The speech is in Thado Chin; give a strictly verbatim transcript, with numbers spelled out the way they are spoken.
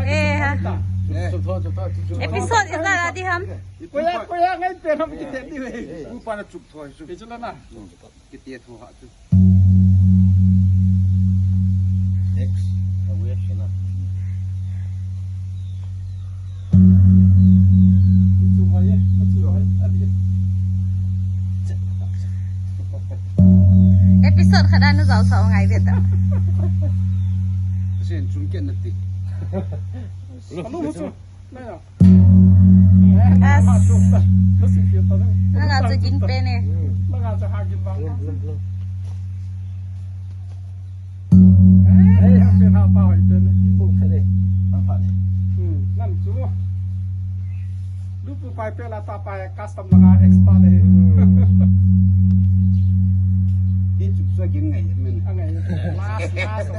Eh, ha. Episode is that Adi Ham? Koya, koya ngai pe ham kiti di we. Upa na chup thoi chu. Kiti chu ha chu. Next. Away sana. Episode khat a na jao sao ngai ve ta. Asin chung ken na ti. Alo, alo. As. Nanga chu jing pe ne. Nanga chu ha jing bang. Hey, ha pe ha pa hoi pe ne. Pu thale. Bang pa ne. Hmm, nam chu. Lu pu pai pe la ta pai custom langa expert le. Hmm. Ti chu sa jing ngai men. Angai. Last, last.